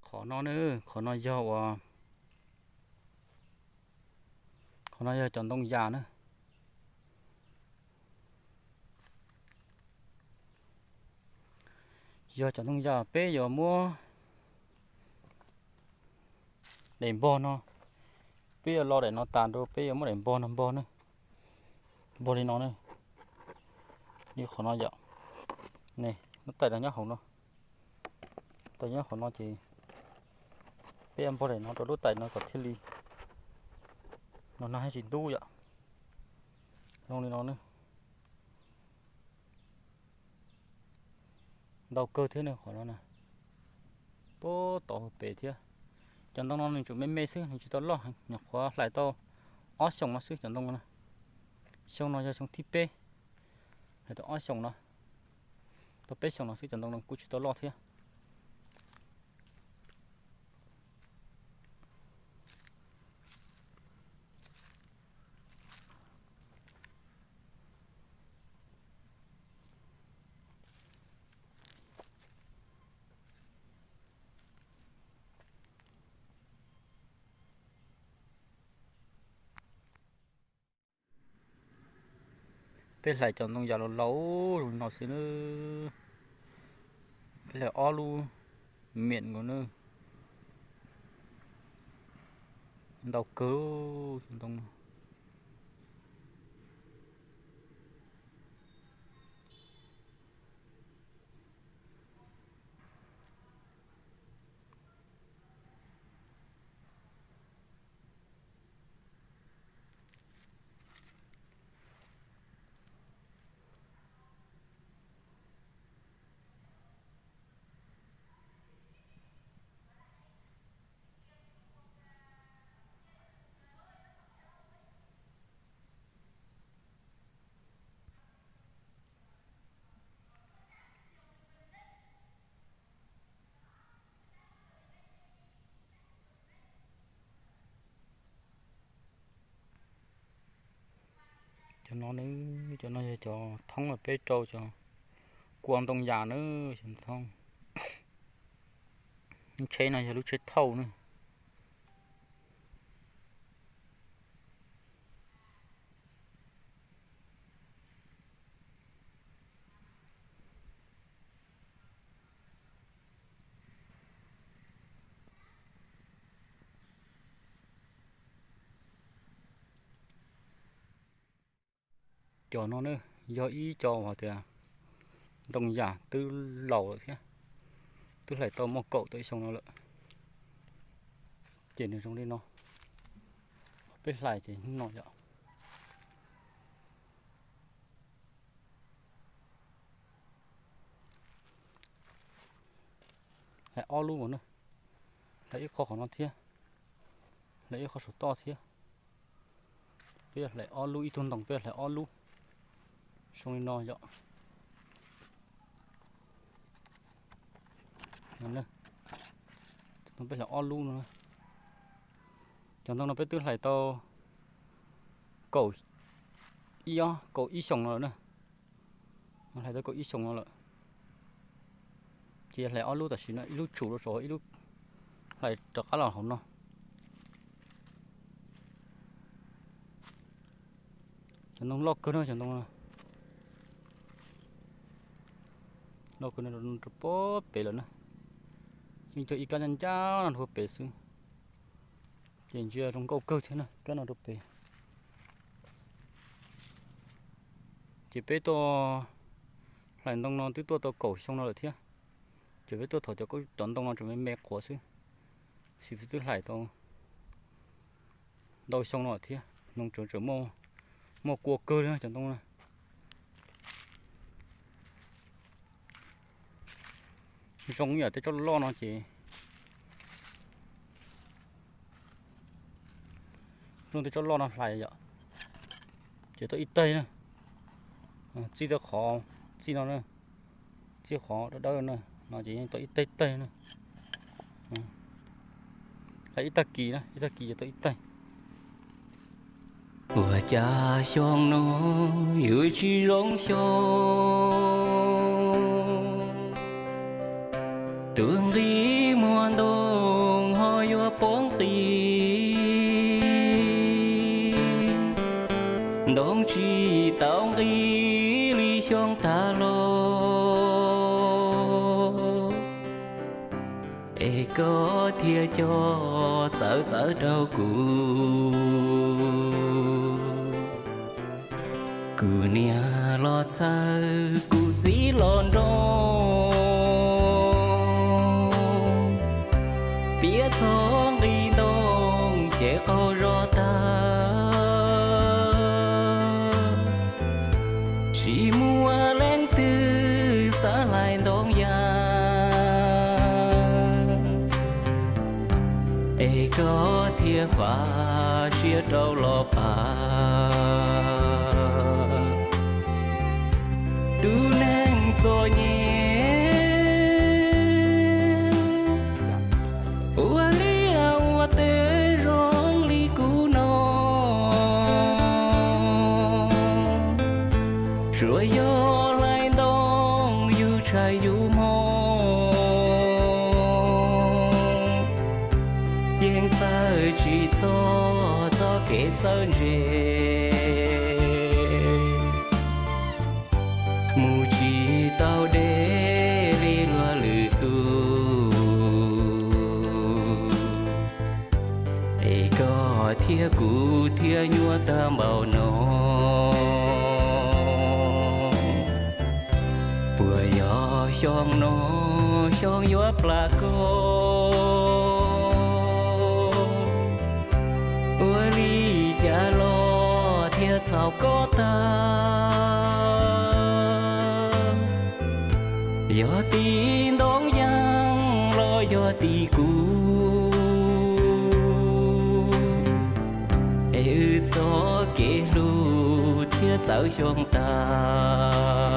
Qhov no ne, qhov no yog ua, qhov no yog cov ntoo yas na. Yog cov ntoo yas peb yuav muab daim npog no, peb yuav lo daim no tas rau peb yuav muab daim npog no npog na, npog li no na, li qhov no yom. Ne, lub taim no nyob hauv no, taim nyob qhov no ces peb yuav npog daim no rau lub taim no kom thiaj li no no haj tsis ntub yom. Zoo li no na. Ntau kawg thiab ne qhov no na. Puag tom pem thiab. Cov ntoo no nws tsuas me me xwb, nws tsis tau loj heev, nyuam qhuav hlais tau ob xyoos no xwb cov ntoo no. Xyoo no yog xyoo thib peb, hlais tau ob xyoos no, tau peb xyoos no xwb cov ntoo no kuj tsis tau loj thiab. Peb hlais cov ntoo yas laus laus zoo li no xwb na. Peb hlais ob lub miam nkaus na. Ntau kawg cov ntoo no. Cov no ne, cov no yog cov thoob uas peb rau cov kua ntoo yas na, cov thoob. Lub tsheb no yog lub tsheb thauj na. Cov no ne, yog ib co uas tias ntoo yas twb laus lawm thiab, twb hlais tau muaj kaum tawm xyoo no lawm. Ces nws zoo li no, peb hlais ces no yom. Hlais ob lub na, hlais ib qho qhov no thiab, hlais ib qho saum toj thiab. Peb hlais ob lub, ib tug ntoo peb hlais ob lub, zoo li no yom. Ib tug ntoo peb hlais ob lub no. Cov ntoo no peb twb hlais tau kaum ib, kaum ib xyoos no lawm na. Hlais tau kaum ib xyoos no lawm. Ces hlais ob lub tam sim no, ib lub tshum rau saum, ib lub hlais rov qab los hauv no. Cov ntoo loj kawg no, cov ntoo loj kawg no rau pem lawm na. Yeej cog ib kab ncaj ncaj no rau pem xwb. Ces ntsia zoo nkauj kawg thiab na, kab no rau pem. Ces peb tuaj hlais ntoo no twb tuaj tau kaum xyoo no lawm thiab. Ces peb tuaj thaum cov, cov ntoo no tseem me me quav xwb, sis peb twb hlais tau ntau xyoo no lawm thiab. Ntoo tseem, tseem muaj kua kawg li cov ntoo na. Zoo ib yam tej tsob loj no ces, zoo tej tsob loj no hlais yom, ces tau ib taig na. Txij tau qhov txij no na, txij qhov dawb dawb na, no ces yeej tau ib taig taig na. Hlais ib tag kis na, ib tag kis ces tau ib taig. Ua cas xyoo no yuav tsis zoo xyoo, tus nqi muag ntau Koj thiaj coj txawv txawv rau kuv. Kuv niam los txhawj, kuv txiv los nroo, piav txog nqi ntoo ces qaug zog tag. Tsis muaj leej twg xav hlais ntoo yaj, es koj thiaj fav siab rau los pab. Tus neeg txom nyem ua liaj ua teb zoo li kuv no, suav yog hlais ntoo yug tshais yug hmo, yeej txawj tsis txog txoj kev txawj ntse. Mus tsis tau deb li luag lwm tus, es koj thiab kuv thiaj nyuaj tag npaum no. Puas yog xyoo no xyoo yuav plam koj? Ua li cas los thiaj txhaum koj tag? Yog tim ntoo yaj los yog tim kuv, es wb txoj kev hlub thiaj txawv xyoo tag.